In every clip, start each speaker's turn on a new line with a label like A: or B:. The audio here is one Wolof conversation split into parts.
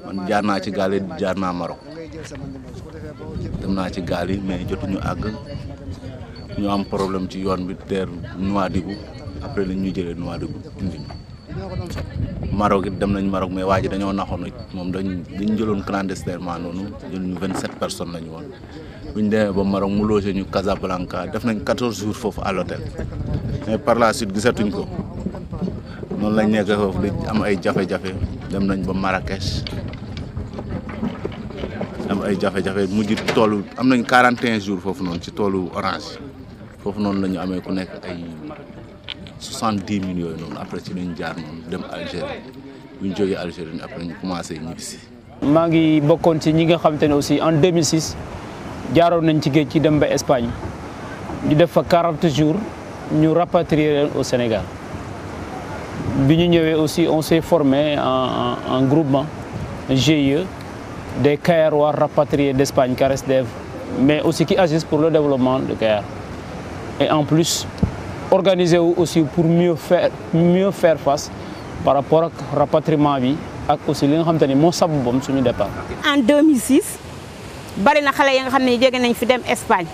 A: man jaar naa ci gaal yi jaar naa Maroc dem naa ci gaal yi mais jotuñu àgg ñu am problème ci yoon bi teer Nouadhibou après lañ ñu jëlee Nouadhibou indi Maroc it dem nañ Maroc mais waa ji dañoo naxoon it moom dañ jëloon clandestinement noonu jël ñu 27 personnes lañu woon bu ñu demee ba Maroc mu logé ñu Casablanca def nañ 14 jours foofu à l'hôtel mais par la suite gisatuñ ko noonu lañ nekk foofu di am ay jafe-jafe dem nañ ba Marrakech am ay jafe-jafe mujj toolu am nañ 41 jours foofu noonu ci toolu orange foofu noonu la ñu amee ku nekk ay 70 000 yooyu noonu après ci lañ jaar noonu dem Algérie bu ñu jógee Algérie après ñu commencé ñibbisi.
B: maa ngi bokkoon ci ñi nga xamante ne aussi en 2006 jaaroon nañ ci géej ci dem ba Espagne ñu def fa 40 jours ñu rapatrier leen au Sénégal bi ñu ñëwee aussi on s'est formé en groupement GIE des Kayarwa rapatriés d'Espagne CARESDEV mais aussi qui agissent pour le développement de Kayar et en plus organisé aussi pour mieux faire face par rapport ak rapatriement bi ak aussi li nga xamante ni moo sababam suñu départ.
C: En 2006 bari na xale yi nga xam ne jóge nañ fi dem Espagne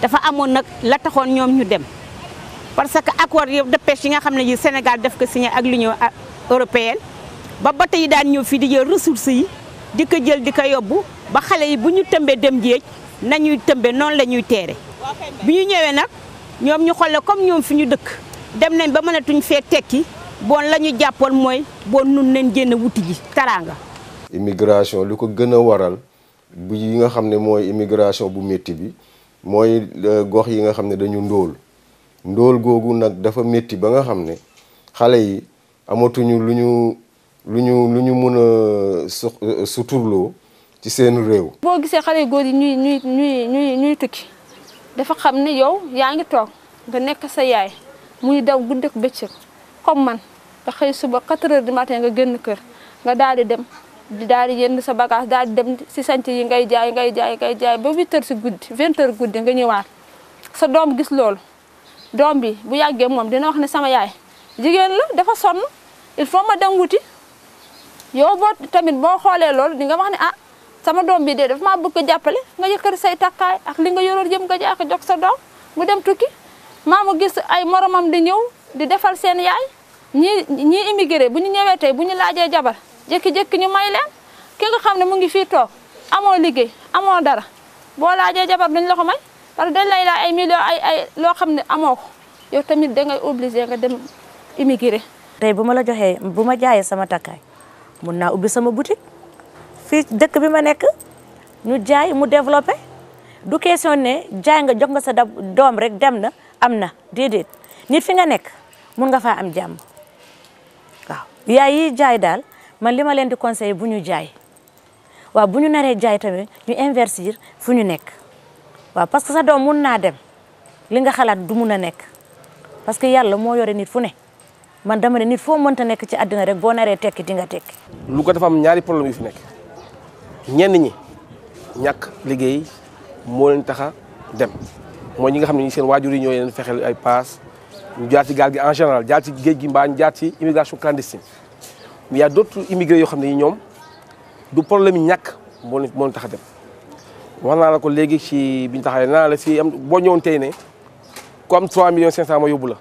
C: dafa amoon nag la taxoon ñoom ñu dem parce que accord de pêche yi nga xam ne yi Sénégal daf ko signé ak l'Union européenne ba bateau yi daan ñëw fii di jël ressources yi di ko jël di ko yóbbu ba xale yi bu ñu tëmbee dem géej nañuy tëmbee noonu la ñuy teere bi ñu ñëwee nag ñoom ñu xolle comme ñoom fi ñu dëkk dem nañ ba mënatuñ fee tekki bon la ñu jàppoon mooy bon nun nañ génn wuti ji taraanga.
D: immigration li ko gën a waral bu yi nga xam ne mooy immigration bu métti bi mooy gox yi nga xam ne dañu ndóol googu nag dafa métti ba nga xam ne xale yi amatuñu lu ñu mën a suturloo ci seen réew.
E: boo gisee xale yu góor yi ñuy tukki dafa xam ne yow yaa ngi toog nga nekk sa yaay muy daw guddeeg bëccëg comme man nga xëy suba 4 heures du matin nga génn kër nga daal di dem daal di jënd sa bagage daal di dem si sant yi ngay jaay ba 8 heures si guddi 20 heures guddi nga ñëwaat sa doom gis loolu doom bi bu yàggee moom dina wax ne sama yaay jigéen la dafa sonn il faut ma dem wuti yow boo tamit boo xoolee loolu di nga wax ne ah sama doom bi de dafa maa bëgg a jàppale nga yëkkati say takkaay ak li nga yoroon yëpp nga jaay ko jox sa doom mu dem tukki maama gis ay moromam di ñëw di defal seen yaay ñii immigré bu ñu ñëwee tey bu ñu laajee jabar jékki-jékki ñu may leen ki nga xam ne mu ngi fii toog amoo liggéey amoo dara boo laajee jabar duñ la ko may parce que dañ lay laaj ay millions ay loo xam ne amoo ko yow tamit dangay obligé nga dem immigré.
F: tey bu ma la joxee bu ma jaayee sama takkaay mun naa ubbi sama boutique fii dëkk bi ma nekk ñu jaay mu développé du question ne jaay nga jox nga sa doom rek dem na am na déedéet nit fi nga nekk mun nga faa am jàmm waaw yaay yi jaay daal man li ma leen di conseiller bu ñu jaay waaw bu ñu naree jaay tamit ñu investir fu ñu nekk waaw parce que sa doom mun naa dem li nga xalaat du mun a nekk parce que yàlla moo yore nit fu ne man dama ne nit foo mënta nekk ci àddina rek boo naree tekki di nga tekki.
G: lu ko dafa am ñaari problème yu fi nekk ñenn ñi ñàkk liggéey moo leen tax a dem mooy ñi nga xam ne seen waajur yi ñoo leen fexeel ay paas ñu jaar ci gaal gi en général jaar ci géej gi mbaa ñu jaar ci immigration clandestine mais y a d'autres immigrés yoo xam ne ñoom du problème yi ñàkk moo leen tax a dem wax naa la ko léegi ci bi ñu taxawee naa la fii am boo ñëwoon tey ne ku am 3 millions 500 ma yóbbu la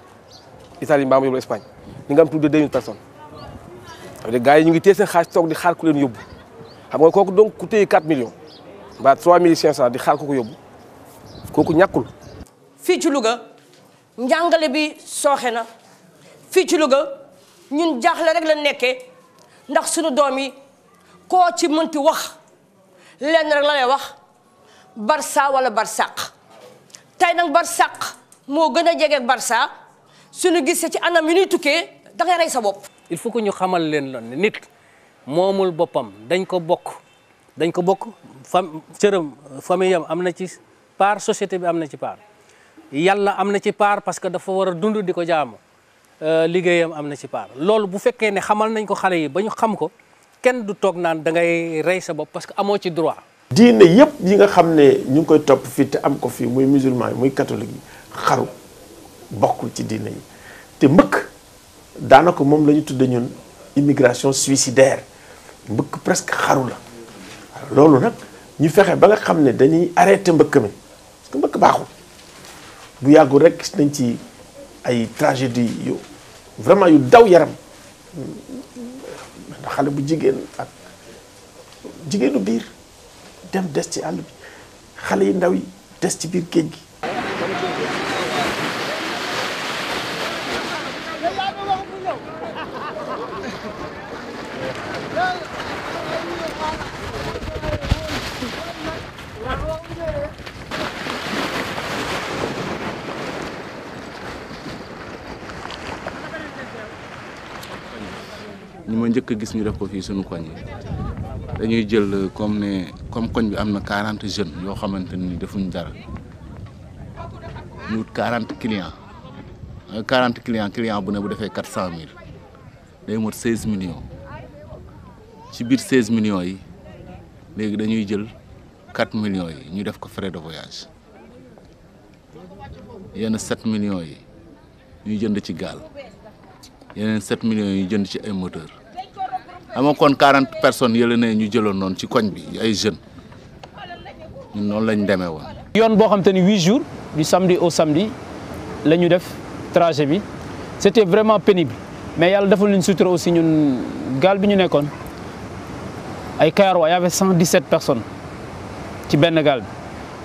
G: Italie mbaa ma yóbbu la Espagne di nga am plus de 2000 personnes parce que gars yi ñu ngi téye seen xaalis toog di xaar ku leen yóbbu xam nga kooku donc ku téye 4 millions mbaa 3500 di xaar ku ko yóbbu kooku ñàkkul.
H: fii ci Louga njàngale bi sooxe na fii ci Louga ñun jaaxle rek la nekkee ndax suñu doom yi koo ci mënti wax lenn rek la lay wax Barça wala Barsaq tey nag Barsaq moo gën a jege Barça suñu gisee ci anam yu ñuy tukkee da ngay rey sa bopp.
I: il faut que ñu xamal leen loon ne nit moomul boppam dañ ko bokk cëram famille am am na ci part société bi am na ci part yàlla am na ci part parce que dafa war a dund di ko jaamu liggéeyam am na ci part loolu bu fekkee ne xamal nañ ko xale yi ba ñu xam ko kenn du toog naan da ngay rey sa bopp parce que amoo ci droit.
J: diine yëpp yi nga xam ne ñu ngi koy topp fii te am ko fii muy musulman yi muy catholique yi xaru bokkul ci diine yi te mbëkk daanaka moom la ñu tudde ñun immigration suicidaire mbëkk presque xaru la loolu nag ñu fexe ba nga xam ne dañuy arrêté mbëkk mi parce que mbëkk baaxul bu yàggul rek gis nañ ci ay tragédie yu vraiment yu daw yaram xale bu jigéen ak jigéenu biir dem des ci àll bi xale yi ndaw yi des ci biir géej gi.
A: ñu ma njëkk a gis ñu def ko fii suñu koñ yi dañuy jël comme koñ bi am na 40 jeunes yoo xamante ni defuñ dara ñu wut 40 clients client bu ne bu defee 400 000 day mot 16 millions ci biir 16 millions yi léegi dañuy jël 4 millions yi ñu def ko frais de voyage yenn 7 millions yi ñuy jënd ci gaal yeneen 7 millions yi ñu jënd ci ay moteur ama kon 40 personnes yële ne ñu jëloon noonu ci koñ bi ay jeunes ñun noonu lañ demee woon.
B: yoon boo xam te ni 8 jours du samedi au samedi la ñu def trajet bi c'était vraiment pénible mais yàlla defal nañ sutura aussi ñun gaal bi ñu nekkoon ay Kayarwa y avait 117 personnes ci benn gaal bi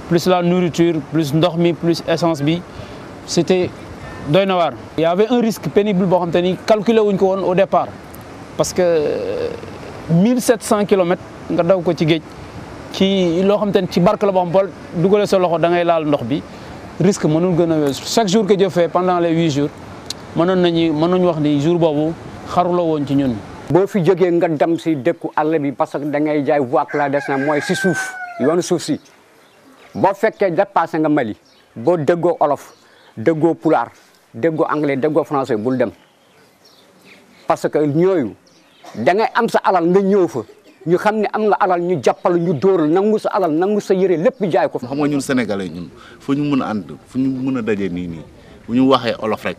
B: plus la nourriture plus ndox mi plus essence bi c'était doy na waar. y avait un risque pénible boo xam te ni calculé wuñ ko woon au départ parce que 1700 kilomètres nga daw ko ci géej ci loo xam te ni ci barque la boo xam boo dugalee sa loxo da ngay laal ndox bi risque mënul gën a weesu chaque jour que Dieu fait pendant les 8 jours mënoon nañu wax ni jour boobu xaruloo woon ci ñun.
K: boo fi jógee nga dem si dëkku àll bi parce que da ngay jaay voie clandestine mooy si suuf yoonu suuf si boo fekkee dépassé nga Mali boo déggoo olof déggoo pulaar déggoo anglais déggoo français bul dem parce que ñooyu da ngay am sa alal nga ñëw fa ñu xam ne am nga alal ñu jàppal ñu dóoral nangu sa alal nangu sa yére lépp jaay ko.
A: xam nga ñun sénégalais ñun fu ñu mën a ànd fu ñu mën a daje nii bu ñu waxee olof rek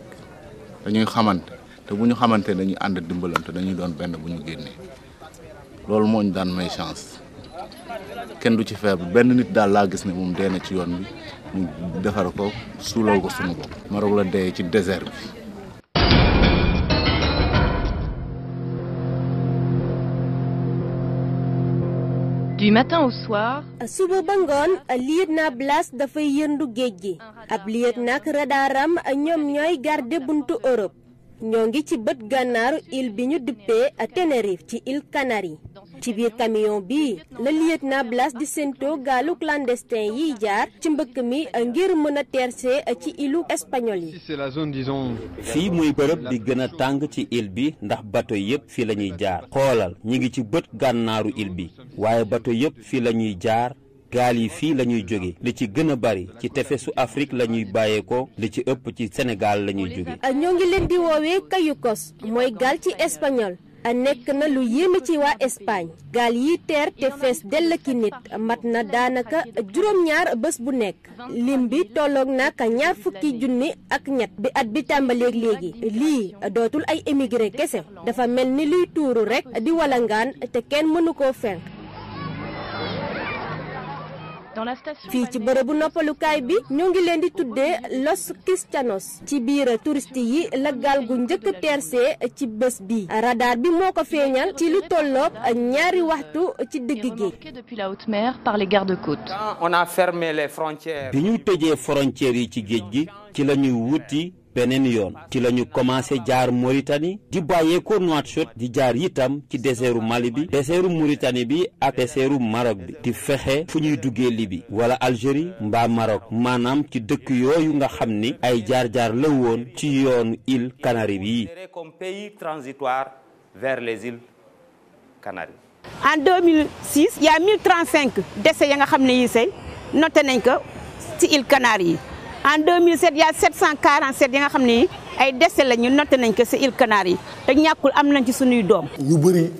A: dañuy xamante te bu ñu xamante dañuy ànd dimbalante dañuy doon benn bu ñu génnee loolu moo ñu daan may chance kenn du ci feebar benn nit daal laa gis ne moom dee na ci yoon bi ñu defar ko suulal ko sunu bopp. Maroc la dee ci désert bi.
L: Du matin au soir.
M: suba ba ngoon lieutenant Blas dafay yëndu géej gi ab lieutenant radaram ñoom ñooy garder buntu Europe ñoo ngi ci bët gànnaaru île bi ñu duppee Tenerife ci île Canaries ci biir camion bi la lieutenant Blas di séentoo gaalu clandestin yiy jaar ci mbëkk mi ngir mën a terse ci îlu espagnol yi.
N: fii muy bërëb bi gën a tàng ci île bi ndax bateau yëpp fii la ñuy jaar xoolal ñi ngi ci bët gànnaaru île bi waaye bateau yëpp fii la ñuy jaar. gaal yi fii la ñuy jóge li ci gën a bari ci tefesu Afrique la ñuy bàyyeekoo li ci ëpp ci Sénégal la ñuy jóge.
M: ñoo ngi leen di woowee kayukos mooy gaal ci espagnol nekk na lu yéeme ci waa Espagne gaal yi teer te fees dell ki nit mat na daanaka juróom-ñaar bés bu nekk lim bi tolloog nag 20 000 ak ñett bi at bi tàmbaleeg léegi lii dootul ay émigré kese dafa mel ni luy tuuru rek di walangaan te kenn mënu koo fenk. fii ci bërëbu noppalukaay bi ñoo ngi leen di tuddee Los Cristianos ci biir touriste yi la gaal gu njëkk teersee ci bés bi radar bi moo ko feeñal ci lu tolloog 2 waxtu ci digg gi.
L: Depuis la haute mer par les gardes-côtes.
N: On a fermé les frontières. bi ñu tëjee frontières yi ci géej gi ci la ñuy wuti beneen yoon ci la ñu commencé jaar Mauritanie di bàyyeekoo Nouakchott di jaar itam ci désertu Mali bi désertu Mauritanie bi ak désertu Maroc bi di fexe fu ñuy duggee Libye wala Algérie mbaa Maroc maanaam ci dëkk yooyu nga xam ni ay jaar-jaar la woon ci yoonu îles Canaries bi.
O: comme pays transitoire vers les îles Canaries.
C: En 2006 il y a 1035 décès ya nga xam ne yi say noté nañ ko ci îles Canaries yi. En 2007 il y a 747 yi nga xam ne ay décès la ñu noté nañ ko ci îles Canaries yi te ñàkkul am nañ ci suñuy doom.
P: ñu bëri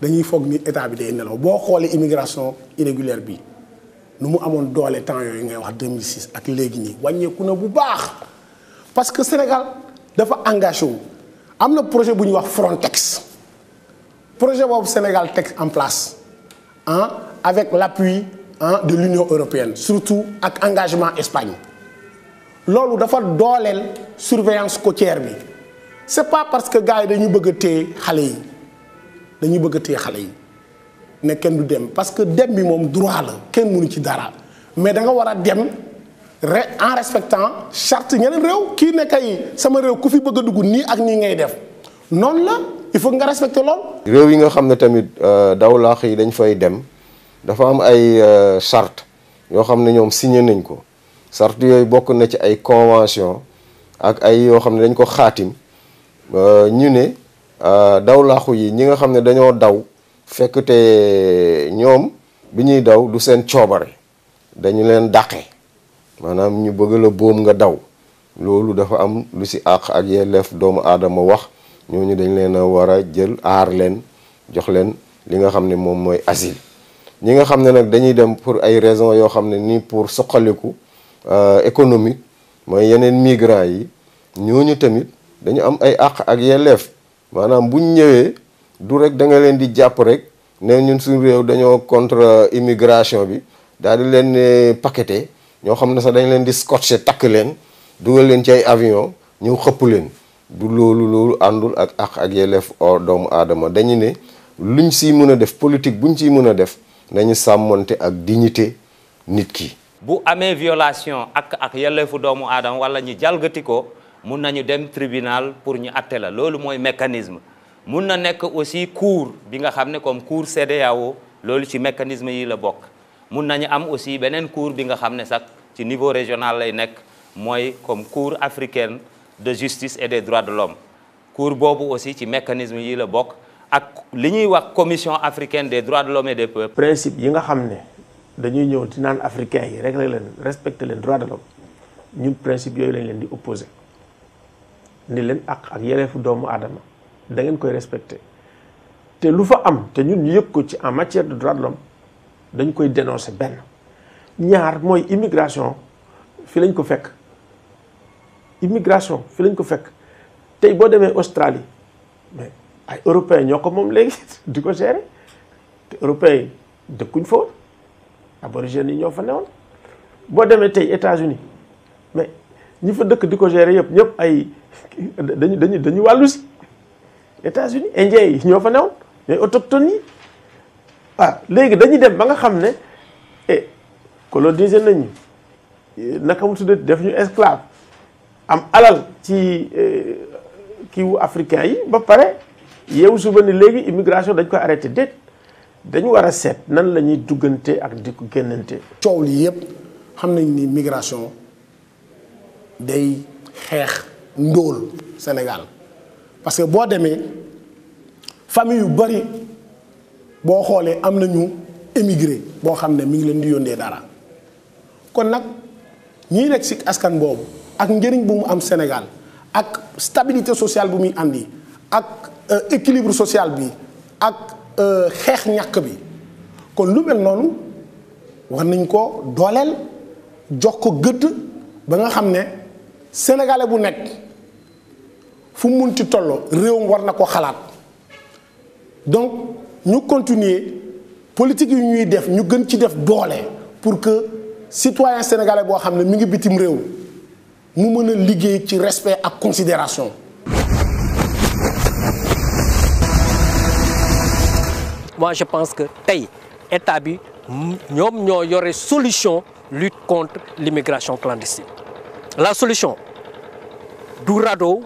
P: dañuy foog ni état bi day nelaw boo xoolee immigration irrégulière bi nu mu amoon doole temps yooyu ngay wax 2006 ak léegi nii wàññeeku na bu baax parce que Sénégal dafa engagé wu am na projet bu ñuy wax projet boobu Sénégal teg en place avec l'appui de l'Union européenne surtout ak engagement Espagne loolu dafa dooleel surveillance côtière bi c'est pas parce que gars yi dañu bëgg a téye xale yi dañuy bëgg a téye xale yi ne kenn du dem parce que dem bi moom droit la kenn mënu ci dara mais da nga war a dem en respectant charte ñeneen réew kii ne kay sama réew ku fi bëgg a dugg nii ak nii ngay def noonu la il faut nga respecter lool.
D: réew yi nga xam ne tamit dawlaax yi dañ fay dem dafa am ay charte yoo xam ne ñoom signé nañ ko charte yooyu bokk na ci ay convention ak ay yoo xam ne dañ ko xaatim ñu ne dawlaaxu yi ñi nga xam ne dañoo daw fekk te ñoom bi ñuy daw du seen coobare dañu leen dàqe maanaam ñu bëgg la boom nga daw loolu dafa am lu ci àq ak yelleef doomu aadama wax ñooñu dañ leen a war a jël aar leen jox leen li nga xam ne moom mooy asile ñi nga xam ne nag dañuy dem pour ay raisons yoo xam ne nii pour soqaliku économique mooy yeneen migrants yi ñooñu tamit dañu am ay àq ak yelleef maanaam buñ ñëwee du rek da nga leen di jàpp rek ne ñun suñu réew dañoo contre immigration bi daal di leen paqueté ñoo xam ne sax dañ leen di scotché takk leen dugal leen ci ay avion ñëw xëpp leen du loolu àndul ak àq ak yelleef doomu aadama dañu ne luñ siy mën a def politique buñ siy mën a def nañu sàmmonte ak dignité nit ki.
O: bu amee violation ak yelleefu doomu aadama wala ñu jalgati ko mun nañu dem tribunal pour ñu atte la loolu mooy mécanisme mun na nekk aussi cour bi nga xam ne comme cour CEDEAO loolu ci mécanisme yi la bokk mun nañu am aussi beneen cour bi nga xam ne sax ci niveau régional lay nekk mooy comme cour africaine de justice et des droits de l'homme cour boobu aussi ci mécanisme yi la bokk ak li ñuy wax commission africaine des droits de l'homme et des peuples.
J: principe yi nga xam ne dañuy ñëw di naan africains yi régler leen respecter leen droits de l'homme ñun principe yooyu lañ leen di opposé ni leen ak yelleefu doomu aadama da ngeen koy respecter te lu fa am te ñun ñu yëg ko ci en matière de droits de l'homme dañ koy dénoncer benn ñaar mooy immigration fi lañ ko fekk immigration fi lañ ko fekk tey boo demee Australie mais ay européens ñoo ko moom léegi di ko gérer te européens yi dëkkuñ fa woon aborigènes yi ñoo fa newoon boo demee tey États-Unis mais ñi fa dëkk di ko gérer yëpp ñëpp ay dañu wàllu si États-Unis indiens yi ñoo fa newoon ñooy autochtones yi léegi dañuy dem ba nga xam ne colonisé nañu naka mu tuddati def ñu esclave am alal ci kiiwu africain yi ba pare yeewu suba ni léegi immigration dañ koy arrêté déet dañu war a seet nan la ñuy duggante ak di ko génnante.
P: coow lii yëpp xam nañ ni migration day xeex ndóol Sénégal parce que boo demee famille yu bari boo xoolee am nañu émigré boo xam ne mi ngi leen di yónnee dara kon nag ñii nekk ci askan boobu ak njëriñ bu mu am Sénégal ak stabilité sociale bu muy andi ak équilibre social bi ak xeex ñàkk bi kon lu mel noonu war nañ ko dooleel jox ko gëdd ba nga xam ne sénégalais bu nekk fu mu munti tolloo réewam war na ko xalaat donc ñu continuer politique yi ñuy def ñu gën ci def doole pour que citoyen sénégalais boo xam ne mi ngi bitim réew mu mën a liggéey ci respect ak considération.
I: Moi je pense que tey état bi ñoom ñoo yore solution lutte contre l'immigration clandestine la solution du radeau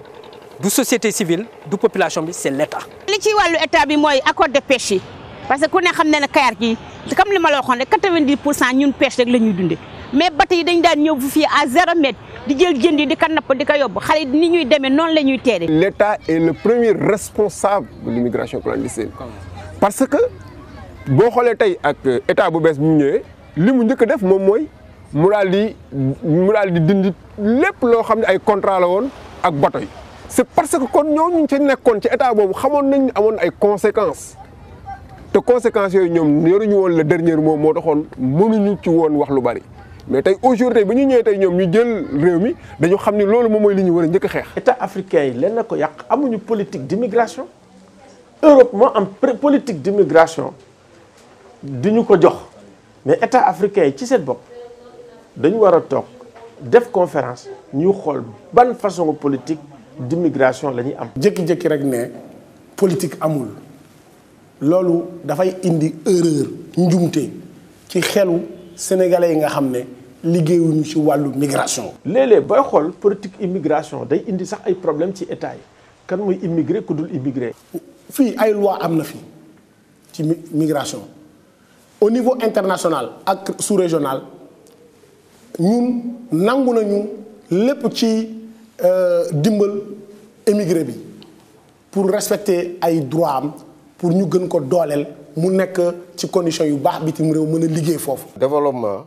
I: du société civile du population bi c'est l'état.
C: li ci wàllu état bi mooy accord de pêche yi parce que ku ne xam ne ne Kayar gi comme li ma la waxoon rek 90% ñun pêche rek la ñuy dundee mais bateau yi dañ daan ñëw fii à 0 mètre di jël jën yi di ko napp di ko yóbbu xale yi ni ñuy demee noonu la ñuy teere.
Q: L'État est le premier responsable de l'immigration clandestine parce que boo xoolee tey ak état bu bees bi mu ñëwee li mu njëkk a def moom mooy mu daal di dindi lépp loo xam ne ay contrat la woon ak bateau yi. c'est parce que kon ñooñu ñu ci nekkoon ci état boobu xamoon nañ amoon ay conséquences te conséquences yooyu ñoom yoruñu woon le dernier mot moo taxoon mënuñu ci woon wax lu bari mais tey aujourd'hui bi ñu ñëwee tey ñoom ñu jël réew mi dañu xam ni loolu moom mooy li ñu war a njëkk a xeex.
J: état africain yi leen na ko yàq amuñu politique d'immigration Europe moo am politique d'immigration di ñu ko jox mais état africain yi ci seen bopp dañu war a toog def conférence ñu xool ban façon politique d'immigration la ñuy am.
P: jékki-jékki rek ne politique amul loolu dafay indi erreur njumte ci xelu sénégalais yi nga xam ne liggéeyuñu ci wàllu migration.
J: léeg-léeg booy xool politique immigration day indi sax ay problème ci état yi kan muy immigré ku dul immigré.
P: fii ay loi am na fi ci migration au niveau international ak sous-régional ñun nangu nañu lépp ci dimbal émigré bi pour respecter ay droit am pour ñu gën ko dooleel mu nekk ci condition yu baax bitim réew mën a liggéey foofu.
D: développement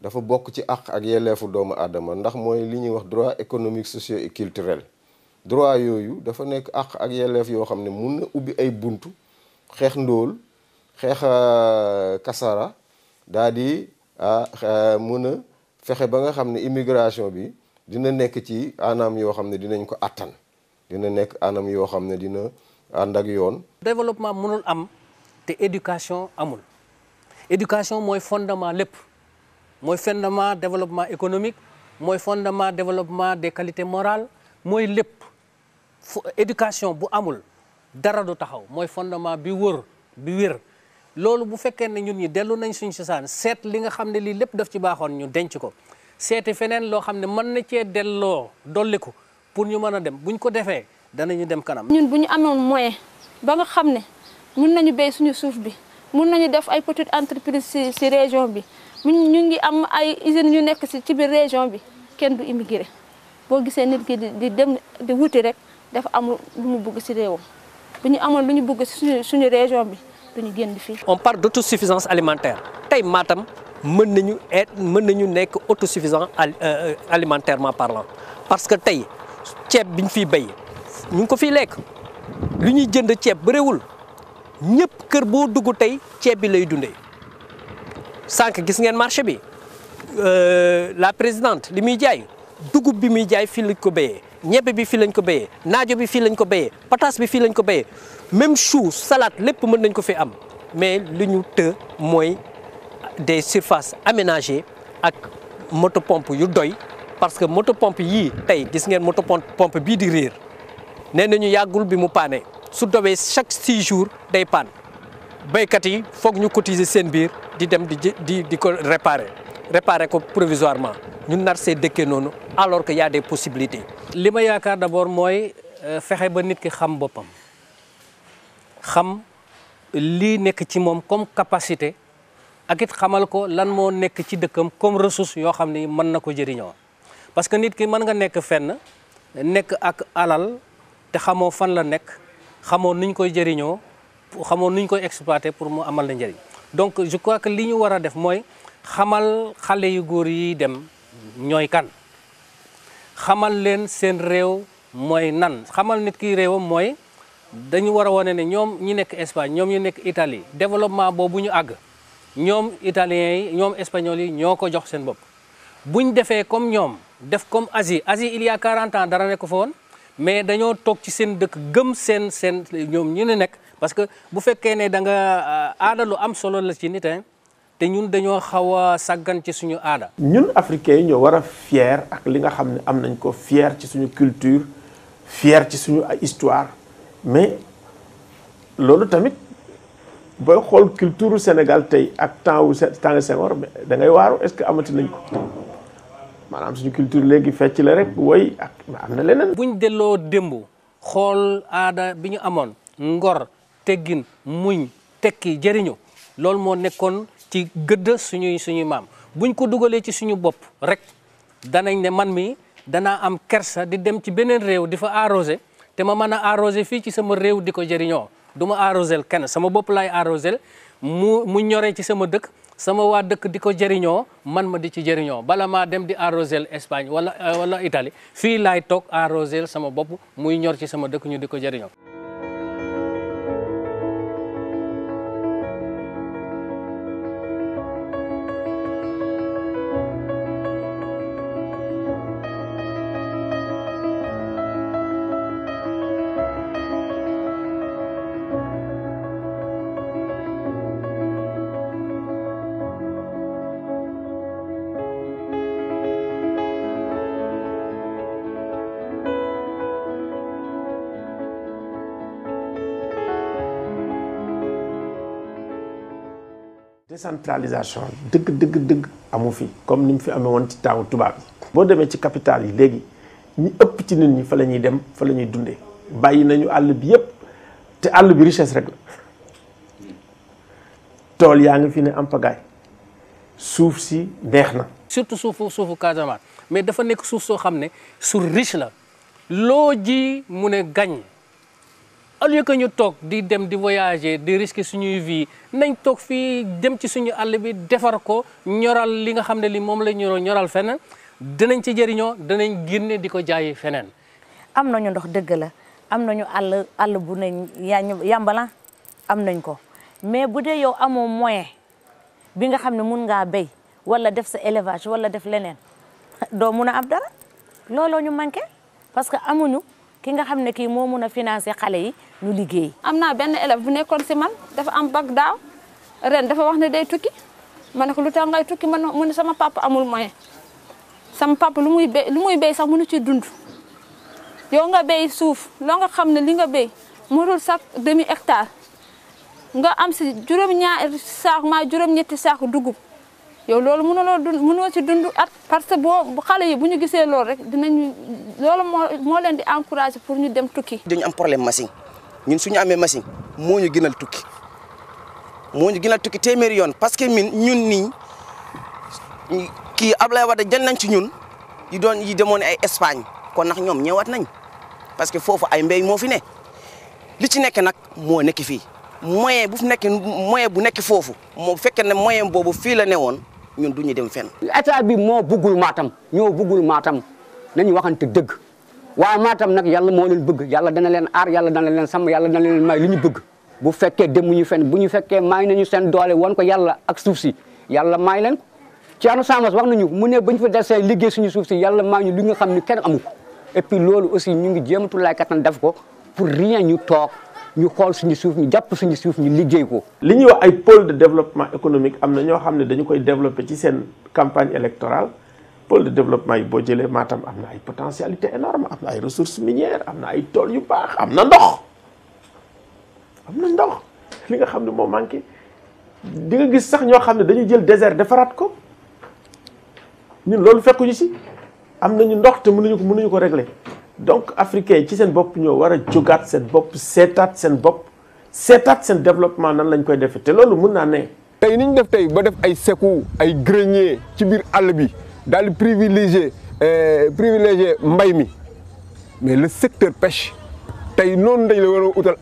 D: dafa bokk ci àq ak yelleefu doomu aadama ndax mooy li ñuy wax droit économique socio et culturel droit yooyu dafa nekk àq ak yelleef yoo xam ne mun na ubbi ay buntu xeex ndóol xeex kasara daa di mun a fexe ba nga xam ne immigration bi dina nekk ci anam yoo xam ne dinañ ko attan dina nekk anam yoo xam ne dina ànd ak yoon.
I: développement mënul am te éducation amul éducation mooy fondement lépp mooy fondement développement économique mooy fondement développement des qualités morales mooy lépp éducation bu amul dara du taxaw mooy fondement bi wér loolu bu fekkee ne ñun ñi dellu nañ suñu cosaan seet li nga xam ne lii lépp daf ci baaxoon ñu denc ko seeti feneen loo xam ne mën na cee delloo dolliku pour ñu mën a dem buñ ko defee danañu dem kanam.
E: ñun bu ñu amoon moyen ba nga xam ne mun nañu béy suñu suuf bi mun nañu def ay petite entreprise ci région bi ñu ngi am ay usines yu nekk ci biir région bi kenn du immigré boo gisee nit ki di dem di wuti rek dafa amul lu mu bëgg ci réewam bu ñu amoon lu ñu bëgg ci suñu région bi duñu génn fii.
R: on parle d'autosuffisance alimentaire tey Matam mën nañu nekk autosuffisant alimentairement parlant parce que tey ceeb bi ñu fiy béy ñu ngi ko fiy lekk lu ñuy jënd ceeb bëriwul ñëpp kër boo dugg tey ceeb bi lay dundee sànq gis ngeen marché bi la présidente li muy jaay dugub bi muy jaay fii lañ ko béyee ñebe bi fii lañ ko béyee naajo bi fii lañ ko béyee pataas bi fii lañ ko béyee même chou salade lépp mën nañ ko fi am mais li ñu të mooy des surfaces aménagées ak motopompe yu doy parce que motopompe yii tey gis ngeen motopompe bii di réer nee nañu yàggul bi mu paane su dowee chaque 6 jours day paan béykat yi foog ñu cotiser seen biir di dem di ko réparer ko provisoirement ñu nar see dëkkee noonu alors que y a des possibilités.
I: li ma yaakaar d'abord mooy fexe ba nit ki xam boppam xam lii nekk ci moom comme capacité ak it xamal ko lan moo nekk ci dëkkam comme ressource yoo xam ne mën na ko jëriñoo parce que nit ki mën nga nekk fenn nekk ak alal te xamoo fan la nekk xamoo nuñ koy jëriñoo xamoo nuñ koy exploiter pour mu amal la njëriñ donc je crois que li ñu war a def mooy xamal xale yu góor yi dem ñooy kan xamal leen seen réew mooy nan xamal nit ki réewam mooy dañu war a wane ne ñoom ñi nekk Espagne ñoom ñu nekk Italie développement boobu ñu àgg ñoom italiens yi ñoom espagnols yi ñoo ko jox seen bopp buñ defee comme ñoom def comme Asie il y a 40 ans dara nekk fa woon mais dañoo toog ci seen dëkk gëm seen ñoom ñu ne nekk parce que bu fekkee ne da nga aada lu am solo la ci nit te ñun dañoo xaw a sàggan ci suñu aada.
J: ñun africains yi ñoo war a fier ak li nga xam ne am nañ ko fier ci suñu culture fier ci suñu histoire mais loolu tamit booy xool culture Sénégal tey ak temps Senghor da ngay waaru est-ce que amati nañ ko maanaam suñu culture léegi fecc la rek woy ak am na leneen.
I: buñ delloo démb xool aada bi ñu amoon ngor teggin muñ tekki jëriñu loolu moo nekkoon ci gëdd suñuy maam buñ ko dugalee ci suñu bopp rek danañ ne man mi danaa am kersa di dem ci beneen réew di fa arroser te ma mën a arroser fii ci sama réew di ko jëriñoo du ma arroser kenn sama bopp laay arroser mu ñoree ci sama dëkk sama waa dëkk di ko jëriñoo man ma di ci jëriñoo bala maa dem di arroser Espagne wala Italie fii laay toog arroser sama bopp muy ñor ci sama dëkk ñu di ko jëriñoo.
J: décentralisation dëgg amu fi comme ni mu fi amee woon ci taawu tubaab yi. boo demee ci capital yi léegi ñi ëpp ci nit ñi fa la ñuy dem fa la ñuy dundee bàyyi nañu àll bi yépp te àll bi richesse rek la tool yaa ngi fi ne am pagaay suuf si neex na.
I: surtout suufu Casamance mais dafa nekk suuf soo xam ne su riche la loo ji mu ne gañ au lieu que ñu toog di dem di voyager di risquer suñuy vie nañ toog fii dem ci suñu àll bi defar ko ñoral li nga xam ne li moom la ñoral feneen dinañ ci jëriñoo danañ génne di ko jaayi feneen.
F: am nañu ndox dëgg la am nañu àll bu ne yàmbala am nañ ko mais bu dee yow amoo moyen bi nga xam ne mun ngaa béy wala def sa élevage wala def leneen doo mun a am dara looloo ñu manqué parce que amuñu ki nga xam ne kii moo mun a financer xale yi ñu liggéey.
E: am naa benn élève bu nekkoon si man dafa am bac daaw ren dafa wax ne day tukki ma ne ko lu tax ngay tukki man mu ne sama papa amul moyen sama papa lu muy béy sax mënu ci dund yow nga béy suuf loo nga xam ne li nga béy mënul sax demi hectare nga am si juróom-ñaari saako maa juróom-ñetti saako dugub yow loolu mënoo ci dund at parce que boo xale yi bu ñu gisee loolu rek dinañu loolu moo leen di encourager pour ñu dem tukki.
S: dañu am problème machine ñun suñu amee machine moo ñu gënal tukki téeméeri yoon parce que ñun nii kii Ablaye Wade jël nañ ci ñun yi demoon ay Espagne kon nag ñoom ñëwaat nañ parce que foofu ay mbéy moo fi ne li ci nekk nag moo nekk fii moyen bu nekk foofu moo fekkee ne moyen boobu fii la ne woon ñun du ñu dem fenn.
K: état bi moo buggul Matam ñoo buggul Matam nañu waxante dëgg waaye Matam nag yàlla moo leen bëgg yàlla dana leen aar yàlla dana leen sàmm yàlla dana leen may li ñu bëgg bu fekkee demuñu fenn bu ñu fekkee may nañu seen doole won ko yàlla ak suuf si yàlla may leen ko Thierno Sambas wax nañu mu ne bañ fa desee liggéey suñu suuf si yàlla may ñu li nga xam ni kenn amu ko et puis loolu aussi ñu ngi jéematu lay kattan def ko pour rien ñu toog ñu xool suñu suuf ñu jàpp suñu suuf ñu liggéey ko.
J: li ñuy wax ay pôle de développement économique am na ñoo xam ne dañu koy développer ci seen campagne électorale pôle de développement yi boo jëlee Matam am na ay potentialité énorme am na ay ressources minières am na ay tool yu baax am na ndox li nga xam ne moo manqué di nga gis sax ñoo xam ne dañuy jël désert defaraat ko ñun loolu fekkuñu si am nañu ndox te mënuñu ko régler. donc africains yi ci seen bopp ñoo war a jógaat seen bopp seetaat seen développement nan lañ koy defee te loolu mën naa ne.
Q: tey ni ñu def tey ba def ay seku ay grenier ci biir àll bi daal di privilégier mbay mi mais le secteur pêche tey noonu dañ la war a utal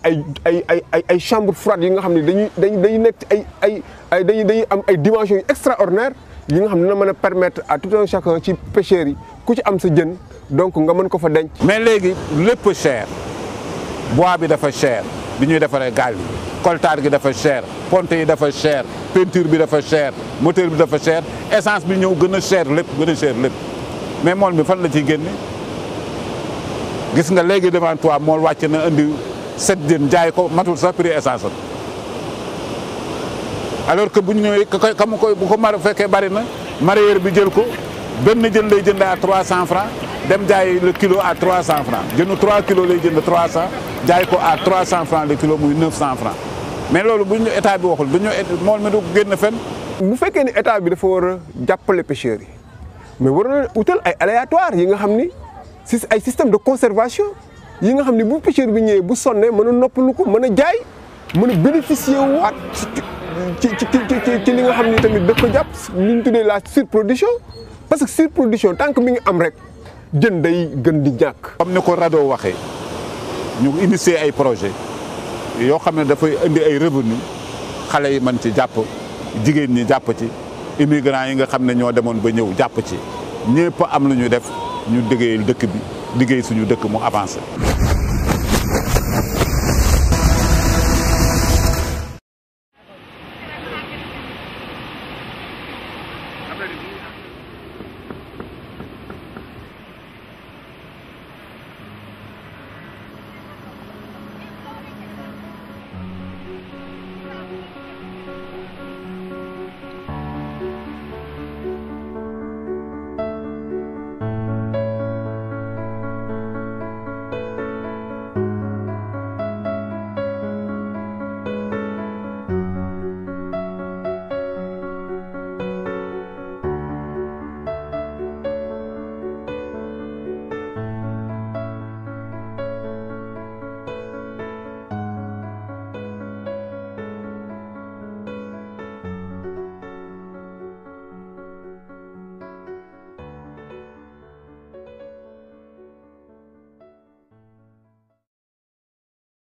Q: ay chambre froide yi nga xam ne dañuy nekk ci dañuy am ay dimensions yu extraordinaires yi nga xam ne dina mën a permettre à tout un chacun ci pêcheurs yi ku ci am sa jën. donc nga mën ko fa denc.
T: mais léegi lépp cher bois bi dafa cher bi ñuy defaree gaal bi coltar gi dafa cher ponte yi dafa cher peinture bi dafa cher moteur bi dafa cher essence bi ñëw gën a cher lépp mais mool bi fan la ciy génne gis nga léegi devant toi mool wàcc na indi 7 jën jaay ko matul sax prix essence alors que bu ñu ñëwee bu ko fekkee bari na mareyeur bi jël ko benn jën lay jënd à 300 francs dem jaay le kilo à 300 francs jënd 3 kilos lay jënd 300 jaay ko à 300 francs le kilo muy 900 francs mais loolu bu ñu état bi waxul bu ñu mool mi du génn fenn.
Q: bu fekkee ni état bi dafa war a jàppale pêcheurs yi mais war na utal ay aléatoire yi nga xam ni ay système de conservation yi nga xam ni bu pêcheur bi ñëwee bu sonnee mën a noppalu ko mën a jaay mën a bénéficier waat ci li nga xam ni tamit daf ko jàpp li ñu tuddee la surproduction parce que surproduction tant que mi ngi am rek. jën day gën di ñàkk.
T: comme ni ko RADDHO waxee ñu initier ay projet yoo xam ne dafay indi ay revenu xale yi mën ci jàpp jigéen ñi jàpp ci immigrants yi nga xam ne ñoo demoon ba ñëw jàpp ci ñëpp am lu ñu def ñu liggéeyal dëkk bi liggéey suñu dëkk mu avancé.